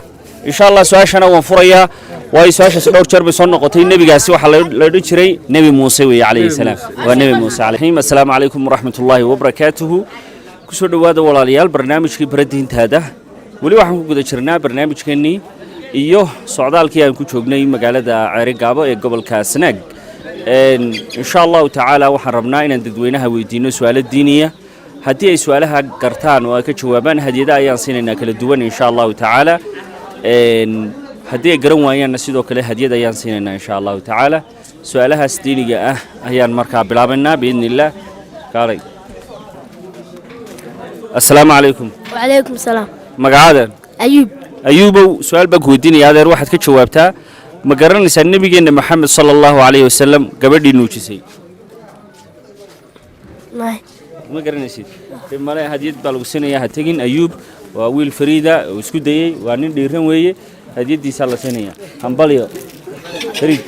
insha Allah. Su-aashana waan furayaa, waayo su-aashaas dhowr jeer bay soo noqotay. Nebigaasi waxaa la odhan jiray Nebi Muuse weeye calayhi salaam, waa Nebi Muuse calayhim. Assalaamu calaykum waraxmatullaahi wabarakaatuhu. Kusoo dhowaada walaalayaal barnaamijkii baradiintaada. Weli waxaan ku guda jirnaa barnaamijkeennii iyo socdaalkii aan ku joognay magaalada Ceerigaabo ee gobolka Sanaag. Insha Allahu tacaala waxaan rabnaa inaan dadweynaha weydiino su-aalo diiniya. Haddii ay su-aalaha gartaan oo ay ka jawaabaan, hadiyada ayaan siinaynaa kala duwan insha Allahu tacaala. Haddii ay garan waayaanna, sidoo kale hadiyad ayaan siinaynaa insha Allahu tacaala. Su-aalahaas diiniga ah ayaan markaa bilaabaynaa biidni illaah. Kaalay. Assalaamu calaykum. وعليكم السلام. Magacaada? أيوب. Ayuubow, su-aal baan ku weydiinaya adeer, waxaad ka jawaabtaa, ma garanaysaa nebigeenna Maxamed sala Allahu calayhi wasalam gabadhii nuujisay? May. Ma garanaysid? Dhib male, hadiyad baa lagu siinayaa, ha tegin. Ayuub waa wiil fariida oo isku dayey, waa nin dhiiran weeye. Hadiyadiisaa la siinaya. Hambalyo, Fariid.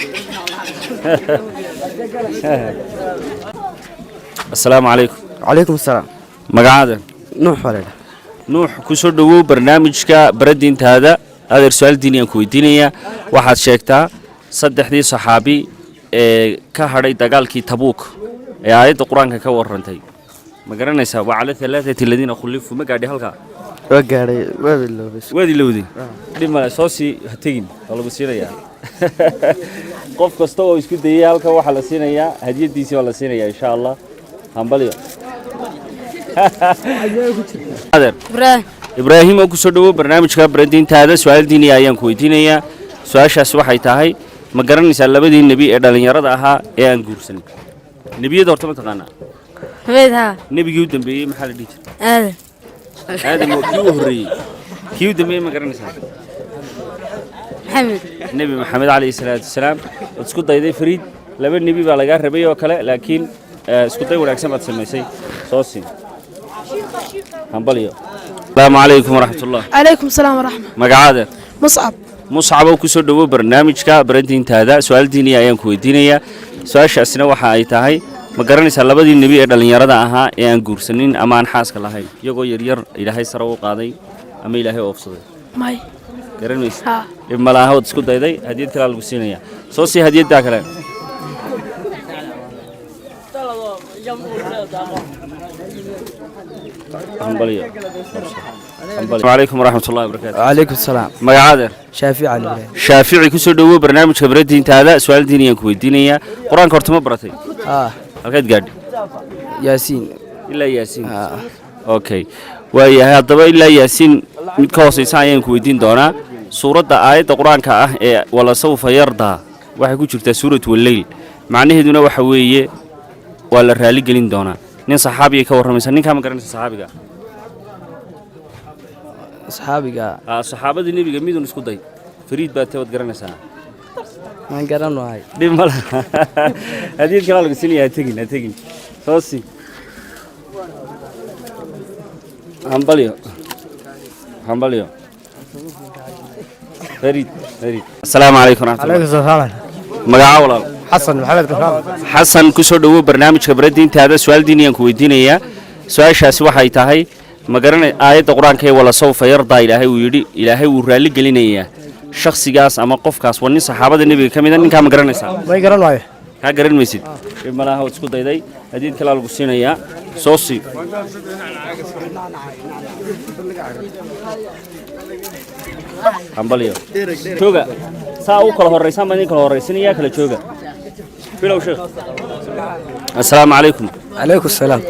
Asalaamu calaykum. Calaykum asalaam. Magacaada? Nuux waleedha. Nuux, ku soo dhowow barnaamijka baradiintaada. Adeer, su-aal diini aan ku weydiinayaa. Waxaad sheegtaa saddexdii saxaabi ee ka hadhay dagaalkii Tabuuk ee aayadda Qur-aanka ka warrantay. Ma garanaysaa? وعلى الثلاثة الذين خلفوا. Ma gaadhay halkaa? Waa gaadhay, waa biloobay. Waad ilowday. Dhib male, soo sii, ha tegin, waa lagu siinayaa. Qof kasta oo isku dayay halkan waxaa la siinayaa hadiyadiisii, waa la siinayaa insha Allah. Hambalyo, adeer. Ibraahim. Ibraahim oo kusoo dhowow barnaamijka baradiintaada. Su-aal diiniya ayaan ku weydiinayaa. Su-aashaas waxay tahay: ma garanaysaa labadii nebi ee dhallinyarada ahaa ee aan guursan? Nebiyada horta ma taqaanaa? Habeed, haa. Nebigii u dambeeyey maxaa la dhihi jiray? Aadan. Aadam oo kii u horreeyey, kii u dambeeyey ma garanaysaa? Maxamed. Nebi Maxamed calayhi salaatu wasalaam. Waad isku dayday, Fariid. Laba nebi baa lagaa rabay oo kale, laakiin isku day wanaagsan baad samaysay. Soo siin, hambalyo. Asalaamu calaykum waraxmatullah. Calaykum salaam waraxma. Magacaada? Muscab. Muscab oo kusoo dhowo barnaamijka baradiintaada. Su-aal diiniya ayaan ku weydiinayaa. Su-aashaasina waxa ay tahay: ma garanaysaa labadii nebi ee dhallinyarada ahaa ee aan guursanin ama aan xaaska lahayn, iyagoo yaryar Ilaahay sare u qaaday ama Ilaahay oofsaday? May. Garan maysid? Haa. Dhib ma laha, waad isku dayday. Hadiyad kalaa lagu siinayaa. Soo sii hadiyaddaa kale. Hambalyo. Asalaamu calaykum waraxmatullahi wabarakaatu. Calaykum salaam. Magacaada? Shaafici Cali Ibraahim. Shaafici, ku soo dhowow barnaamijka baradiintaada. Su-aal diiniyaan ku weydiinayaa. Qur-aanka horta ma baratay? Haa. Halkaad gaadhay? Yaasiin. Ilaa Yaasiin, okay, waayahay. Haddaba ilaa Yaasiin mid ka hooseysa ayaan ku weydiin doonaa. Suuradda aayadda Qur-aanka ah ee ولسوف يرضى waxay ku jirtaa suuratu Walleyl, macnaheeduna waxa weeye waa la raaligelin doonaa. Nin saxaabiga ka warramaysa. Ninkaa ma garanaysa, saxaabiga? Saxaabiga? Saxaabadii nebiga midun isku day. Fariid baa tee, waad garanaysaa. Waan garan wahay. Dhib ma laha, hadiyad kalaa lagu siinaya. Ha tegin, ha tegin, soo sii. Hambalyo, hambalyo, Fariid, Fariid. Asalaamu calaykum waraxmatullah. Calaykum salaam. Magaca, walaal? Xasan Maxamed Gafaan. Xasan, ku soo dhowow barnaamijka baradiintaada. Su-aal diiniyaan ku weydiinayaa. Su-aashaasi waxay tahay: ma garanay aayadda Qur-aanka ee ولسوف يرضى Ilaahay uu yidhi, Ilaahay wuu raalli gelinayaa shakhsigaas ama qofkaas? Waa nin saxaabada nebiga ka mid a. Ninkaa ma garanaysaa? May garan waayo. Kaa garan maysid. Dhib malaha, waad isku dayday. Hadiyad kalaa lagu siinayaa. Soo sii. Hambalyo. Jooga, saa u kala horraysaan baan idin kala horraysinaya. Kala jooga. Bilow, sheekh. Assalaamu calaykum. Calaykum salaam.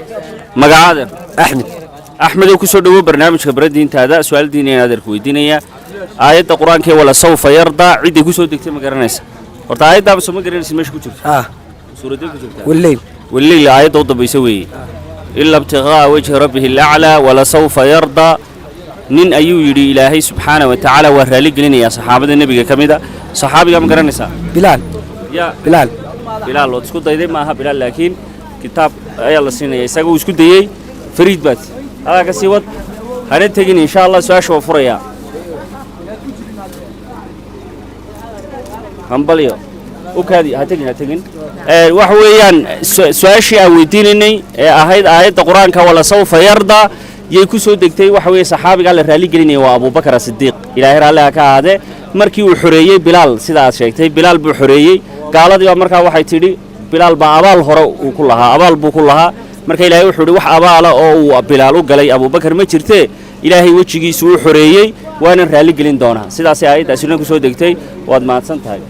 Magacaada? Axmed. Axmed oo kusoo dhowo barnaamijka baradiintaada. Su-aal diiniyan adeerku weydiinaya. Aayadda Qur-aanka ee ولسوف يرضى ciddii kusoo degtay ma garanaysa horta? Aayaddaaba soo ma garanaysa meesha ku jirto? Suuradee ku jirtaa? Walleyl. Walleyl aayadda u dambaysa weeye. إلا ابتغاء وجه ربه الأعلى ولسوف يرضى. Nin ayuu yidhi Ilaahay subxaana wa tacaala waa raali gelinayaa, saxaabada nebiga ka mid a. Saxaabiga ma garanaysaa? Bilaal. Ya? Bilaal. Bilaal ood isku dayday. Maaha Bilaal, laakiin kitaab ayaa la siinaya. Isaga uu isku dayey. Fariid baad, adaa ka sii wad, hana tegin. Insha Allah su-aasha waa furayaa. Hambalyo. U kaadi, ha tegin, ha tegin. Waxa weeyaan su-aashii aan weydiinaynay ee ahayd aayadda Qur-aanka ولسوف يرضى yay ku soo degtay, waxa weeye saxaabigaa la raali gelinaya waa Abubakar Asidiiq, Ilaahay raalliha ka ahaadee. Markii uu xoreeyey Bilaal, sida aad sheegtay, Bilaal buu xoreeyey. Gaaladii baa markaa waxay tidhi Bilaal baa abaal hore uu ku lahaa, abaal buu ku lahaa. Marka Ilaahay wuxuu yidhi wax abaala oo uu Bilaal u galay Abubakar ma jirtee, Ilaahay wejigiisu uu xoreeyey, waanan raali gelin doonaa. Sidaasay aayaddaasina ku soo degtay. Waad mahadsan tahay.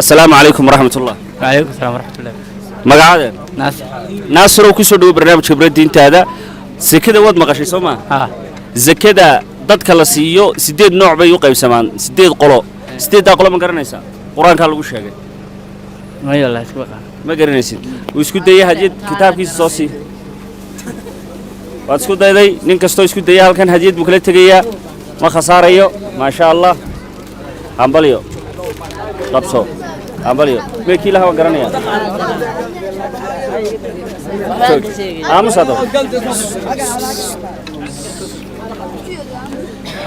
Assalaamu calaykum waraxmat ullah. وعليكم السلام ورحمة الله. Magacaadeen? Naasir. Naasirow, ku soo dhowo barnaamijka baradiintaada. Sekada waad maqashay soo maa? Sekada dadka la siiyo sideed nooc bay u qaybsamaan, sideed qolo. Sideeddaa qolo ma garanaysaa? Qur-aankaa lagu sheegay. Maya, والله isku baqaan. Ma garanaysid. Wuu isku dayay. Hadiyad kitaabkiisa soo sii. Waad isku dayday. Nin kastoo isku dayay halkan hadiyad buu kala tegayaa, ma khasaarayo. Maasha Allah, hambalyo. Qabso. Hambalyo. Meekii laha waan garanaya. Aamus haddaba.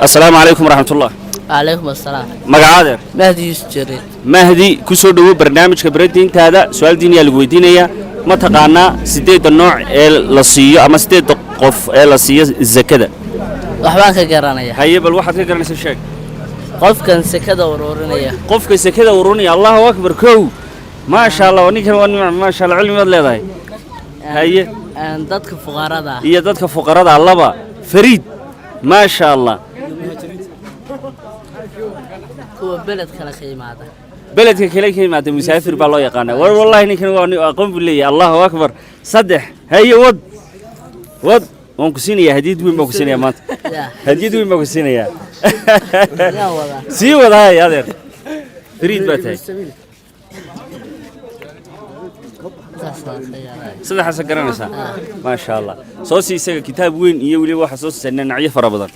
Assalaamu calaykum waraxmatullah. Calaykum asalaam. Magacaadeer? Mahdi Yuusuf Jareed. Mahdi, ku soo dhowo barnaamijka baradiintaada. Su-aal diiniyaa lagu weydiinayaa. Ma taqaanaa sideedda nooc ee la siiyo ama sideedda qof ee la siiyo zakada? Waxbaan ka garanaya. Haye, bal waxaad ka garanaysa sheeg. Qofkan sekada ururinaya. Qofka sekada ururinaya. Allahu akbar. Kow, maasha Allah, ninkan waa nin, maasha Allah, cilmi baad leedahay. Haye. Dadka fuqarada ah. Iyo dadka fuqarada. Laba, fariid, maasha Allah. Kuwa beled kale ka yimaada. Beledka kale ka yimaada, musaafir baa loo yaqaanaa. War wallahi ninkan waa nin aqoon buu leeyahay. Allahu akbar. Saddex. Haye, wad wad, waan ku siinayaa hadiyad weyn baan ku siinayaa maanta. Hadiyad weyn baan ku siinayaa. Yaa wadaa. Sii wada. Hay adeer, fariid baa tahay. Saasaan ka yaabaya. Saddexaasa garanaysaa, maasha Allah. Soo sii isaga kitaab weyn iyo weliba waxaa soo siisay dhinacyo fara badan.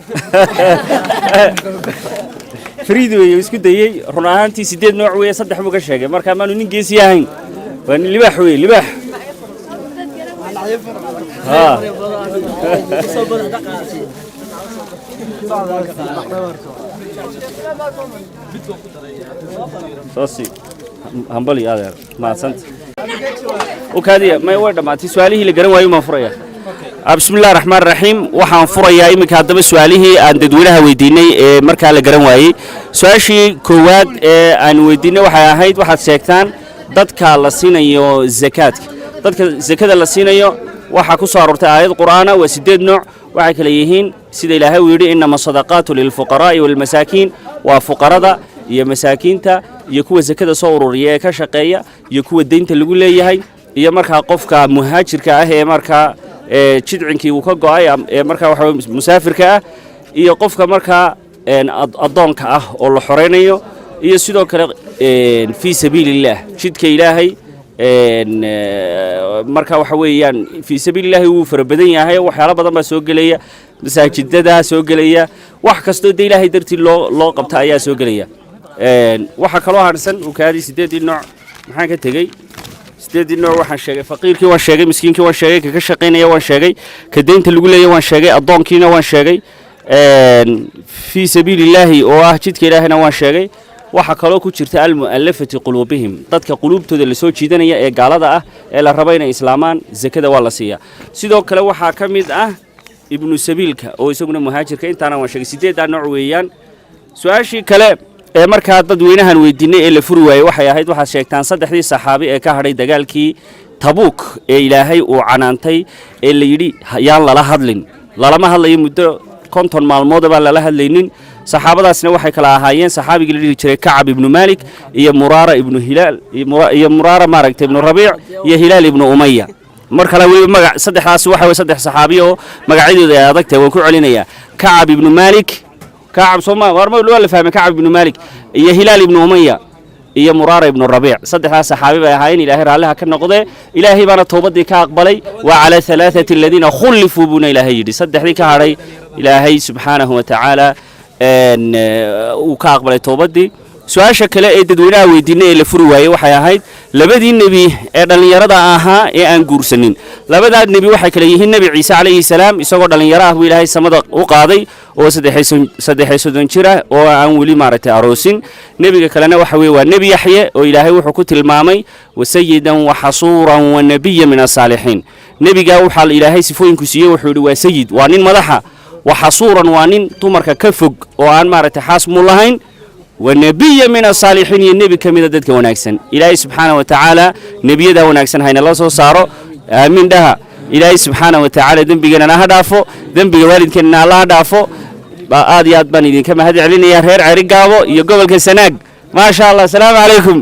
Fariid weeye, isku dayey. Run ahaantii sideed nooc weeye, saddex buu ka sheegay. Marka maanu nin geesi ahayn, waa nin libaax weeye, libaax. Ha. Soo sii. Hambali adeer, mahadsanta. Ukaadiya, may way dhammaatay su-aalihii la garan waayo maan furaya. Bismi illahi raxmaan raxiim. Waxaan furayaa iminka haddaba su-aalihii aan dadweynaha weydiinay ee markaa la garan waayey. Su-aashii koowaad ee aan weydiinay waxay ahayd: waxaad sheegtaan dadka la siinayo zakaadka. Dadka zakada la siinayo waxaa ku soo aroortay aayad qur'aana, waa sideed nooc. Waxay kale yihiin sida Ilaahay uu yidhi: "Innama sadaqaatu lilfuqaraa'i walmasaakiin." Waa fuqarada iyo masaakiinta iyo kuwa zakada soo ururiya ee ka shaqeeya iyo kuwa deynta lagu leeyahay iyo markaa qofka muhaajirka ah ee markaa jidcinkii uu ka go'ay ee markaa waxa weye musaafirka ah iyo qofka markaa addoonka ah oo la xoreynayo iyo sidoo kale fii sabiilillaah, jidka Ilaahay. Marka waxa weeyaan fii sabiilillaahi wuu fara badan yahay, waxyaalo badan baa soo gelaya, masaajidadaa soo gelaya, wax kastoo dee Ilaahay dartii loo qabta ayaa soo gelaya. Waxaa kaloo harsan ukaadii sideeddii nooc. Maxaan ka tegey sideeddii nooc? Waxaan sheegay faqiirkii waan sheegay, miskiinkii waan sheegay, ka shaqaynaya waan sheegay, ka deynta lagu leeyahy waan sheegay, addoonkiina waan sheegay, fii sabiilillaahi oo ah jidka Ilaahayna waan sheegay. Waxaa kaloo ku jirta almu'allafati quluubihim, dadka quluubtooda lasoo jiidanaya ee gaalada ah ee la rabo inay islaamaan, zakada waa la siiyaa. Sidoo kale waxaa ka mid ah ibnu sabiilka oo isaguna muhaajirka. Intaana waan sheegay, sideeddaa nooc weeyaan. Su-aashii kale ee markaa dadweynahan weydiinay ee la furi waayey waxay ahayd: waxaad sheegtaan saddexdii saxaabi ee ka hadhay dagaalkii Tabuuk ee Ilaahay uu canaantay ee la yidhi yaan lala hadlin, lalama hadlayo muddo 50 maalmood baan lala hadlaynin. Saxaabadaasna waxay kala ahaayeen saxaabigii la dhihi jiray Kacab ibnu Maalik iyo Muraara ibnu Hilaal iyo Muraara maaragtay ibnu Rabiic iyo Hilaal ibnu Umaya. Mar kale weliba magac saddexdaas waxa weye saddex saxaabi oo magacyadooda ay adag tahay. Waan ku celinayaa: Kacab ibnu Maalik, Kacab sooma war ma waa la fahmay, Kacab ibnu Maalik iyo Hilaal ibnu Umaya iyo Muraara ibnu Rabiic. Saddexdaas saxaabi bay ahaayeen, Ilaahay raalliha ka noqdee. Ilaahay baana toobadii ka aqbalay. Wa cala halaathati aladiina khullifuu buuna Ilaahay yidhi. Saddexdii ka hadhay Ilaahay subxaanahu wa tacaala uu ka aqbalay toobadii. Su-aasha kale ee dadweynaha weydiinay ee la furi waayey waxay ahayd labadii nebi ee dhallinyarada ahaa ee aan guursanin. Labadaa nebi waxay kale yihiin Nebi Ciise calayhi salaam, isagoo dhallinyaro ah buu Ilaahay samada u qaaday oo 33 jir ah oo aan weli maaragtay aroosin. Nebiga kalena waxa weeye waa Nebi Yaxye oo Ilaahay wuxuu ku tilmaamay wasayidan wa xasuuran wa nebiya min asaalixiin. Nebigaa waxaa Ilaahay sifooyinku siiyey, wuxuu yidhi waa sayid, waa nin madaxa, wa xasuuran, waa nin dumarka ka fog oo aan maaragtay xaas mu lahayn, wa nebiya min asaalixiin, iyo nebi ka mida dadka wanaagsan. Ilaahay subxaana wa tacaala nebiyada wanaagsan hayna la soo saaro. Aamiin dhaha. Ilaahay subxaana wa tacaala dembigeenana ha dhaafo, dembiga waalidkeennana Alla ha dhaafo. Aad iyo aad baan idinka mahad celinayaa reer Ceerigaabo iyo gobolka Sanaag. Maasha Allah. Asalaamu calaykum.